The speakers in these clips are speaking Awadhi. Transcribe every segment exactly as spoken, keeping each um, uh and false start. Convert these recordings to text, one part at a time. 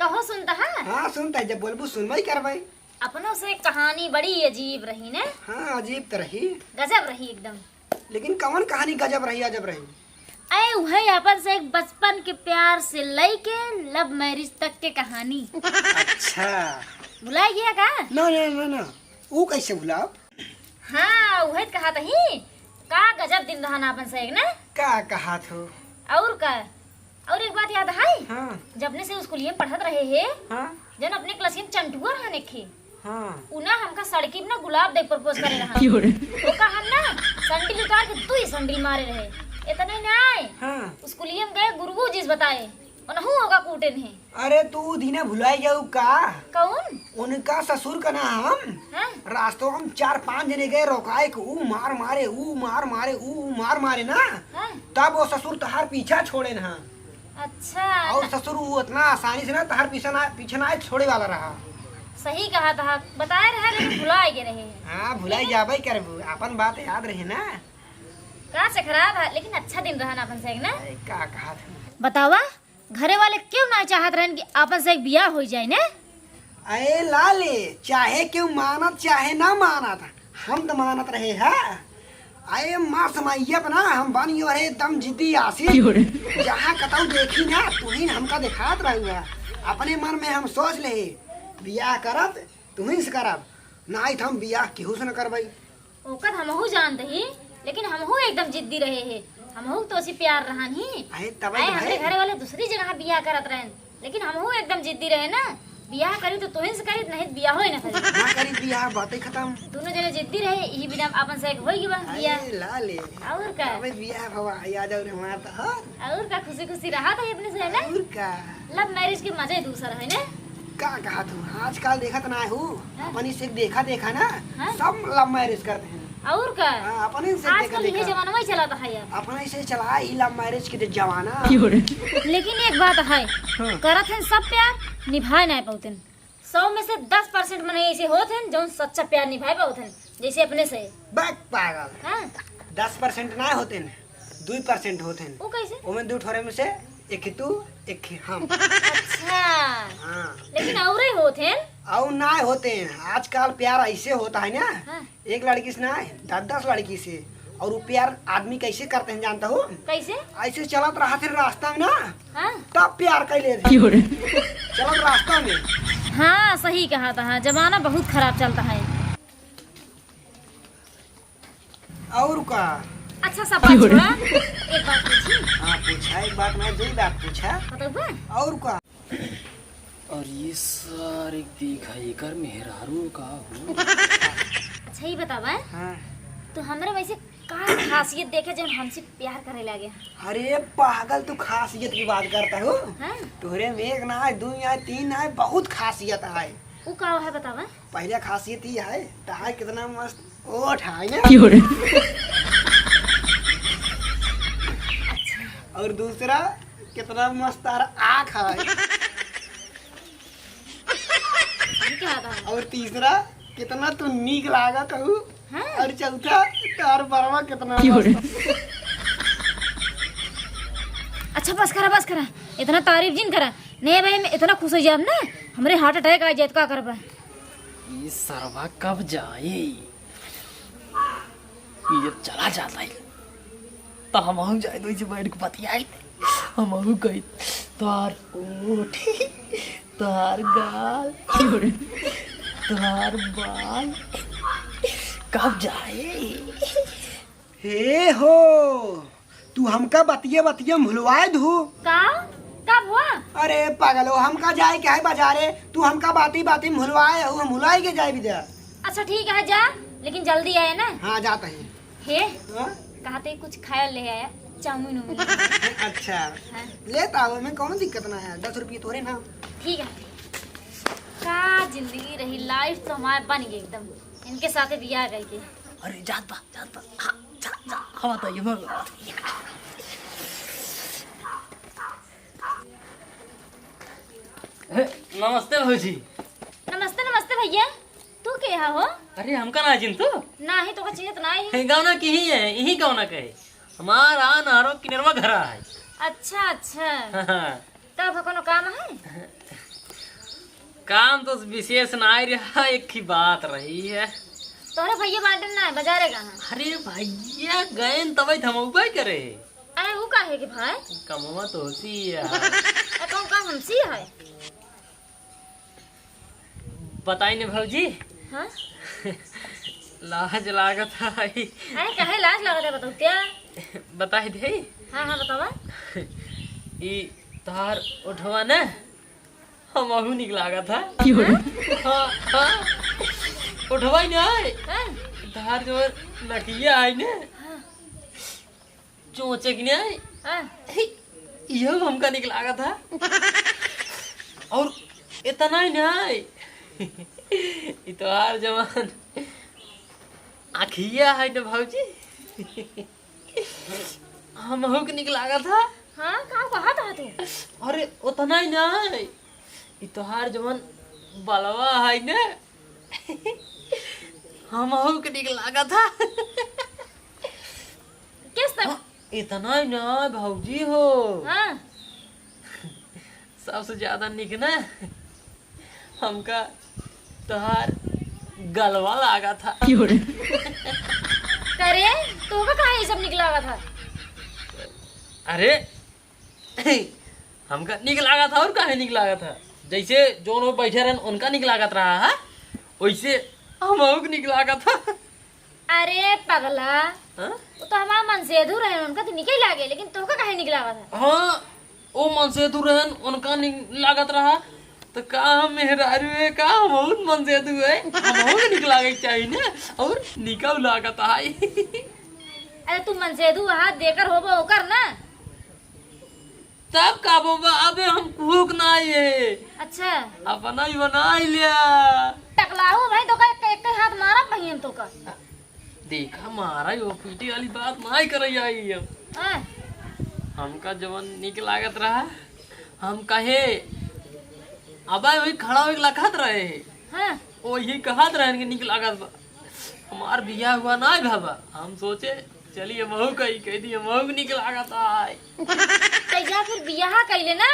कहो सुनता है? हाँ, सुनता है, जब बोलबू सुनबई करबई। अपनों से कहानी बड़ी अजीब रही ने। हाँ, अजीब त रही। गजब रही एकदम। लेकिन कवन कहानी गजब रही, अजब रही? अरे, उहे अपन से एक बचपन के प्यार से लइके love marriage तक के कहानी। अच्छा। भुलाइ गया का? ना, ना, ना, ना। ऊ कैसे भुलाब? हाँ, उहे त कहत ही। का गजब दिन रहा ना अपन से एक ना? का कहत हो? और का? और एक बात याद है? हाँ। जबने से स्कूलिया में पढ़त रहे हे, हाँ। जन अपने क्लासिया में चंटुआ रहन एक खे। हाँ। उ ना हमका सड़की पे ना गुलाब दे propose करे रहा। क्यों रे? ओका हम ना सैंडल उतार के दुई सैंडल मारे रहे। इतने ना आए। हाँ। स्कूलिया में गए गुरुजी से बताए। उनहु ओका कूटेन है। अरे तू उ दिने भुलाई जाऊ का? कौन? उनका ससुर का ना हम हाँ? रास्तों हम चार पांच जने गए रोकाए के ऊ मार मारे, ऊ मार मारे, ऊ मार मारे ना। हाँ? तब वो ससुर तहार पीछा छोड़ेन हाँ। अच्छा। और ससुर ऊ उतना आसानी से ना तहार पीछा ना, पीछे ना छोड़े वाला रहा। सही कहा था, बताए रहे लेकिन भुलाए गए रहे। हाँ, भुलाई जाबे करबू, अपन बात याद रहे ना। का से खराब है, लेकिन अच्छा दिन रहा ना अपन से एक ना। अरे, का कहा था? बतावा, घरे वाले क्यों ना चाहत रहन कि आपन से एक बियाह होइ जाए ने? अरे लाले, चाहे केहू मानत चाहे ना मानत, हम त मानत रहे है। अरे माँ समैया पर ना हम बन गयो रहे एकदम जिद्दी आशिक। क्यों रे? जहाँ कतऊ देखी ना तुहिन हमका देखात रहुआ। अपने मन में हम सोच ले बियाह करब तुहिन से करब, नाहीं त हम बियाह केहू से न करबई। ओकर हमहू जानत ही, लेकिन हमहू एकदम जिद्दी रहे हे। हमहू तो उसी प्यार रहन ही। अरे तब आए तो हमरे भाई। घरे वाले दूसरी जगह बियाह करत रहन, लेकिन हमहू एकदम जिद्दी रहे ना, बियाह करी तो तोहिन से करी, नहीं तो बियाह होए ना करी। ना करी बियाह, बातें खत्म। दोनों जने जिद्दी रहे, यही बिना अपन से एक होई गवा बियाह। अरे लाले। और का? अबे बियाह भवा, याद और हमार तो हर। और का, खुशी खुशी रहा था अपने से, है ना? और का? Love marriage के मजा ही दूसरा है ना? का कहा तू? आजकल देखत ना हो, हाँ। अपनी से देखा देखा ना, हाँ। सब love marriage करते हैं। और का? हाँ, अपने से देखा आजकल ये देखा। जमाना में चला था यार। अपने से चला ही love marriage के जमाना। क्यों रे? लेकिन एक बात है, हाँ। करत हैं सब प्यार, निभाए ना पाउतन। सौ में से दस percent मनई ऐसे होत हैं जौन सच्चा प्यार निभाए पाउत हैं, जैसे अपने से। बक पागल। हाँ। दस percent ना होते हैं, दुई percent होत हैं। वो कैसे? ओमे दू ठोरे में से एक ही तू, एक ही हम। अच्छा। हाँ। लेकिन औरे होत हैं? और ना होते हैं। आजकल प्यार ऐसे होता है ना, हाँ। एक लड़की से ना, दस दस लड़की से। और वो प्यार आदमी कैसे करते हैं जानता हो? कैसे? ऐसे चलत रहा थे रास्ता में ना, हाँ। तब प्यार कर ले थे। क्यों रे? चलत रास्ता में। हाँ, सही कहा था, जमाना बहुत खराब चलता है। और का? अच्छा, सब बात छोड़ा, एक बात पूछी? हाँ, पूछा, एक बात ना, दो बात पूछा। बतउबा? और का? और ये सारे देखा, एकर मेहरारू का हो? अच्छा, ये बतावा, हाँ। तो हमरे वैसे का खासियत देखे जौन हमसे प्यार करे लागे? अरे पागल, तू खासियत की बात करता हो? हाँ। तोहरे में एक ना है, दो ना है, तीन ना है, बहुत खासियत है। उ का है बतावा? पहला खासियत ई है, तहार कितना मस्त ओठ है ना? क्यों रे? और दूसरा, कितना मस्त तार आँख है। ये क्या था? और तीसरा, कितना तू नीक लागत हऊ। हाँ। और चौथा, तार बरवा कितना क्यों रे? मस्त। अच्छा, बस करा, बस करा, इतना तारीफ जिन करा। नहीं भाई, मैं इतना खुश हो जाब ना, हमरे heart attack आ जाए, तो का करबा? ई सरवा कब जाई? ई जब चला जाता है, तो हमहू जाए, तो इसे बैठ के बतियाई। हमहू कही, "तोहार ओठ, तोहार गाल, तोहार बाल, कब जाए?" हे हो, तू हमका बतिये बतिये में भुलवाए दू। का? कब हुआ? अरे पागलो, हमका जाए के है बाजारे, तू हमका बाती बाती में भुलवाए हो, हम भुलाई के जाए भी दे। अच्छा ठीक है, जा, लेकिन जल्दी आए ना। हाँ, जाता ही। हे, हाँ? कहते कुछ खाया ले आया, चाउमीन उमीन। अच्छा, हाँ। लेता हो, मैं कौन दिक्कत ना है, दस रुपये तोरे ना। ठीक है। का जिंदगी रही, life तो हमारे बन गई एकदम, इनके साथ बियाह करके। अरे जात बा, जात बा। हाँ, जा, जा, हवा तो ये मर। हे, नमस्ते भौजी। नमस्ते, नमस्ते भैया। तू के हा हो? अरे, हमका ना चिन्ह तू? नाही, तोका चिन्हत नाही। हे, गाँव ना की ही है, यही गाँव ना कहे। हमार आ नारो किनरवा घरा है। अच्छा, अच्छा। हाँ, हाँ। तब कोनो काम है? काम तो विशेष ना आई रहा, एक ही बात रही है। तोहरे भैया बाटे ना, बाजारे कहाँ? अरे भैया गए न तबे धमौबे करे। अरे वो काहे के भाई? कमवा तो होती है। अरे तो का हमसी है? बताई ने भौजी। हाँ? लाज लागत है। अरे काहे लाज लागत है बताऊ क्या? बताई दे। हाँ, हाँ, बतावा। ई तोहार ओठवा ना, हमहू निक लागत है। क्यों रे? हाँ, हाँ। ओठवा ही ना है। हाँ। तोहार जो नकिया है ना, हाँ। चोचे की ना है। हाँ। इहो हमका निक लागत है। और इतना ही ना है। ई तोहार जवान आँखिया है ना भौजी। हमहू के निक लागत है। हाँ, का कहत है तू? अरे, उतना ही ना है। ई तोहार जवन बलवा है ना, हमहू के निक लागत है। किस तरह? हाँ, इतना ही ना है भौजी हो। हाँ। सबसे ज्यादा निक ना हमका तोहार गलवा लागत है। क्यों रे? करे, तोहका काहे ई सब निक लागत है? अरे, हमका निक लागत है और काहे निक लागत है? जैसे जोन वो बैठे रहन उनका निक लागत रहा है, वैसे हमहू के निक लागत है। अरे पगला, हाँ? वो तो हमार मनसेधु रहे, उनका तो निके लागे, लेकिन तोहका काहे निक लागत है? हाँ, ओ मनसेधु रहन, उनका निक लागत रहा, तो का हम मेहरारू है, का हम बहुत मनसेधु है, हमहू के निक लागे के चाही ना, और निकौ लागत है। अरे तू मनसेधु हाथ देकर होबो ओकर ना। तब का बोबा, अबे हम कुहूक ना आए। अच्छा। अपना ही बना ही लिया। टकलाहू भाई, तोका एक, एक हाथ मारा पहियन तोका। देखा मारा, यो पीटे वाली बात ना ही करे आई हम। हाँ। हमका जवन निक लागत रहा, हम कहे, अबे वही खड़ा होके लखत रहे। हाँ। वही कहत रहन कि निक लागत बा। हमार बियाह हुआ ना है बाबा, हम सोचे चलिए महू कही, कह दिए महू के निक लागत है। तो जा फिर बियाह कैले ना।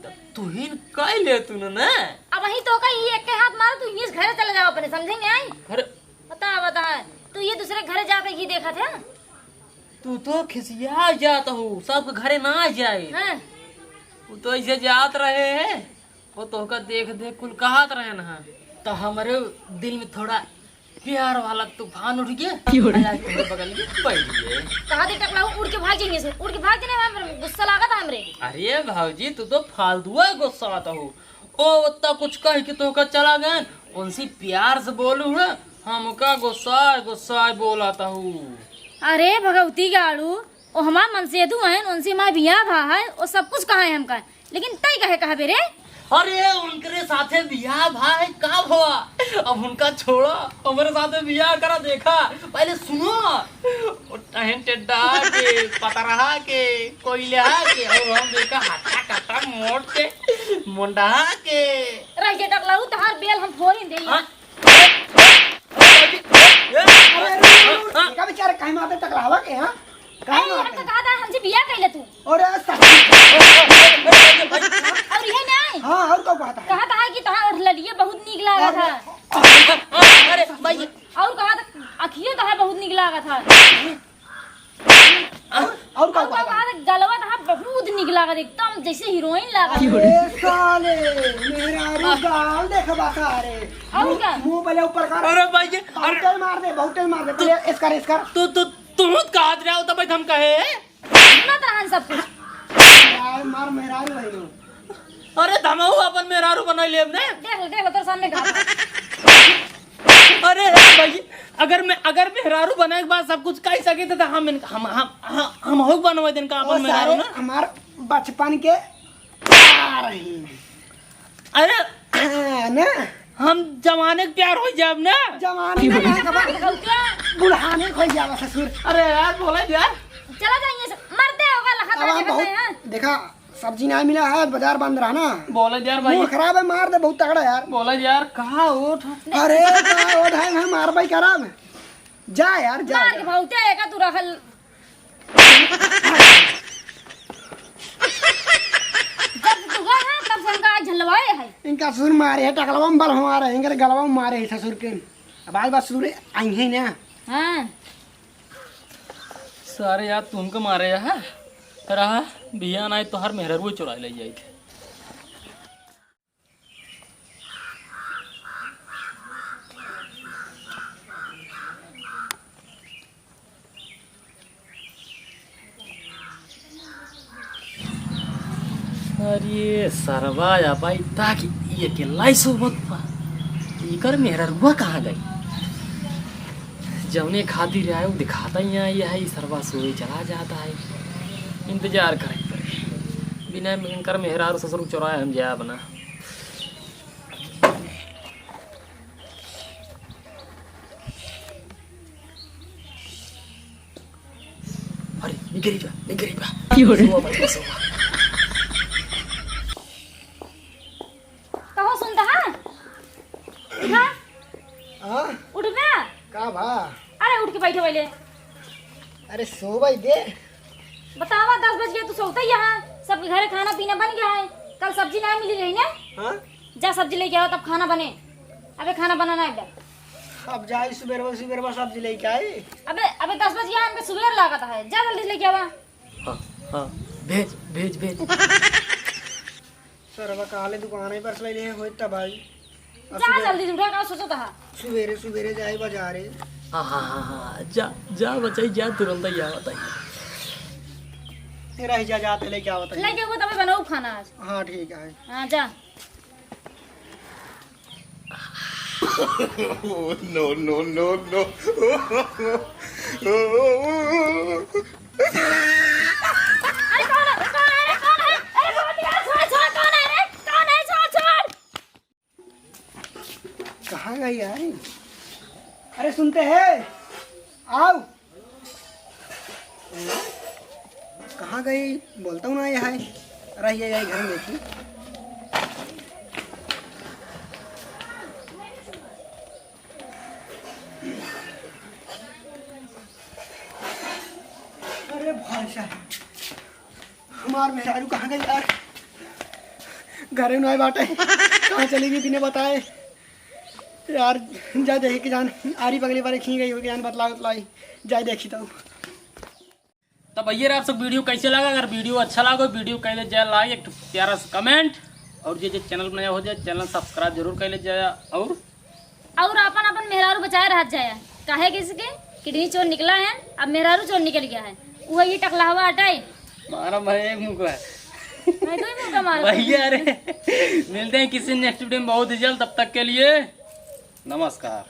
तब तुहिन कह ले तू न ना। अब वही तो कही एक के हाथ मारो, तू इस घरे चले जाओ अपने, समझे नहीं आई? अरे। बता, बता, तू ये दूसरे घरे जाके ही देखा था। तू तो खिसिया जात हो, सबके घरे ना जाए। हाँ। वो तो ऐसे जात रहे हैं। वो तोहका देख देख कुल कहत रहन ह, त हमरे दिल में थोड़ा प्यार वाला तूफान उठ गया। क्यों रे? आज तोहरे बगल में बैठ गए। कहा दे टकला, उड़ के भाग जाएंगे से, उड़ के भाग जाने में गुस्सा लागत है हमरे। अरे भौजी, तू तो फालतू है गुस्सा आता हो। ओ उत्ता कुछ कह के तोहका चला गए, उनसे प्यार से बोलू है, हमका गुस्सा गुस्सा बोलाता हूँ। अरे भगवती गाड़ू, ओ हमार मनसेधु हन, उनसे हमार बियाह भा है, ओ सब कुछ कहा है हमका, लेकिन तय कहे कहबे रे? अरे, उनकरे साथे बियाह भा है, का भवा? अब उनका छोड़ा, हमरे साथे बियाह करा, देखा, पहले सुनो, ओ टहन टेड्डा के, पतरहा के, कोइलहा के, और हम देखा हट्टा कट्टा मोट के, मुंडहा के। रह जे टकलाऊ, तहार बेल हम फोड़ी दे। हाँ? अरे, रुक, रुक, रुक। एका बेचारे काहे मारते टकलावा के, हाँ? काहे अरे, हम मारते? तो कहा था, हमसे बियाह कर ले तू। अरे, सही। और ये नहीं? हाँ, और का कहता है? कहा था कि तोहार ललिया बहुत नीक लागा था। अरे, अरे, भाई। और कहा था, अखियो तोहार बहुत नीक लागा था। और, और का और का कहता है? बात है, गलवा तहार बहुत निक लागत, एकदम जैसे हीरोइन लागत। अरे साले, मेहरारू गाल देखबा सारे। और मुंह, का? मुंह पहले ऊपर कर। अरे भाई, ये, अरे बहुते मार दे, बहुते मार दे। पहले इसकर, इसकर। तू, तू, तू कहत रहा हो तब हम कहे। सुनत रहन सब कुछ। यार, मार मेहरारू है लो। अरे धमाऊ अपन मेहरारू बना लेब ने। देख लो, देख लो, तोर सामने कहा। अरे यार भाई, अगर मैं, अगर मेहरारू बने के बाद सब कुछ कह सके तो, तो हम इन-, हम, हम, हम, हम हो बनवा देन का ओ अपन मेहरारू सारे, ना। हमार बचपन के प्यार है। अरे हाँ, ना। हम जवाने के प्यार हो जाब ना। जवाने के प्यार के बाद बुढ़ाने के हो जावा ससुर। अरे यार, बोले यार। चला जाइए से, मरते होगा लखत अब हम रहते बहुत हैं। देखा, सब्जी ना मिला है, बाजार बंद रहा ना। बोले यार भाई। मूड खराब है, मार दे बहुत तगड़ा यार। बोले यार, कहाँ उठ? अरे, का उठ है, हम मार भाई खराब। जा यार, जा, मार के जा। बहुते एका तू रहल। जब तू गए है, तब से हमका आज झलवाए है। इनका ससुर मारे है, टकलवा में बल हमारा है, इनकर गलवा में मारे है ससुर के। अब आज बात ससुर आई है ना। हाँ। सारे यार तुमको मारे है। रहा, बिहान आई तो हर मेहररुआ चुराए ले जाई थे। अरे सरवा, या भाई, ताकि ये अकेला ही सोवत बा। इकर मेहररुआ कहाँ गई? जौने खातिर आए, वो दिखाता ही आई है, ये सरवा सोए चला जाता है। इंतजार करे पड़े। बिना इनकर मेहरारू ससुर चुराए हम जाए बना। अरे, निकरी बा, निकरी बा। की हो रे? सोवा मत, सोवा। कहो सुनता है? उठा। हाँ? उठ बे। का भा? अरे उठ के बैठे पहले। अरे सोवै दे। बतावा, दस बज गया, तू सोवता ही यहाँ। सब घरे खाना पीना बन गया है। कल सब्जी ना मिली रही ना? हाँ? जा सब्जी लेके आवा, तब खाना बने। अबे खाना बनाना है एकदम। अब जाई सुबेरवा, सुबेरवा सब्जी लेके आई। अबे, अबे दस बज गया, हमके सुबेर लागत है। जा जल्दी लेके आवा। हाँ, हाँ, भेज, भेज, भेज। सरवा काले दुकान ही पर से ले होई तब आई। अब जा सुबेरे, जल्दी उठा, का सोचत हा? सुबेरे, सुबेरे जाई बाजारे। हाँ, हाँ, हाँ, हाँ, जा, जा बचाई, जा, तुरंत ही आवत है। तेरा ही जा, जाते लेके आवत है। लेके वो तबे बनाऊ खाना आज। हाँ, ठीक है। हाँ, जा। No, no, no, no। अरे कौन है? कौन है रे? कौन है? अरे कौन है? अरे कौन है? छोड़, छोड़, कौन है रे? कौन है? छोड़, छोड़। कहाँ गई यार? अरे सुनते हैं, आओ। कहाँ गई? बोलता हूँ ना, ये है। अरे ये, ये घर में थी। अरे भाई साहब, हमार मेहरारू कहाँ गई यार? घरे में नाहीं बाटे। कहाँ चली गई बिना बताए? यार, जा देखी कि जान, आरी पगली बारे खी गई होगी जान, बतला, बतलाई। जाए देखी तो। तो भैया रे, आप सब video कैसे लगा? अगर video अच्छा लगा, video कर ले जाए like, एक ठो प्यारा सा comment, और जे, जे channel पर नया हो जाए, channel subscribe जरूर कर ले जाए। और और आपन, आपन मेहरारू बचाए रहत जाया, काहे कि इसके kidney चोर निकला है, अब मेहरारू चोर निकल गया है, वो ये टकलहवा हटाए। मारा भाई एक मुका। मैं दो ही मुका मारो। भैया रे, मिलते हैं किसी next video में बहुत ही जल्द, तब तक के लिए नमस्कार।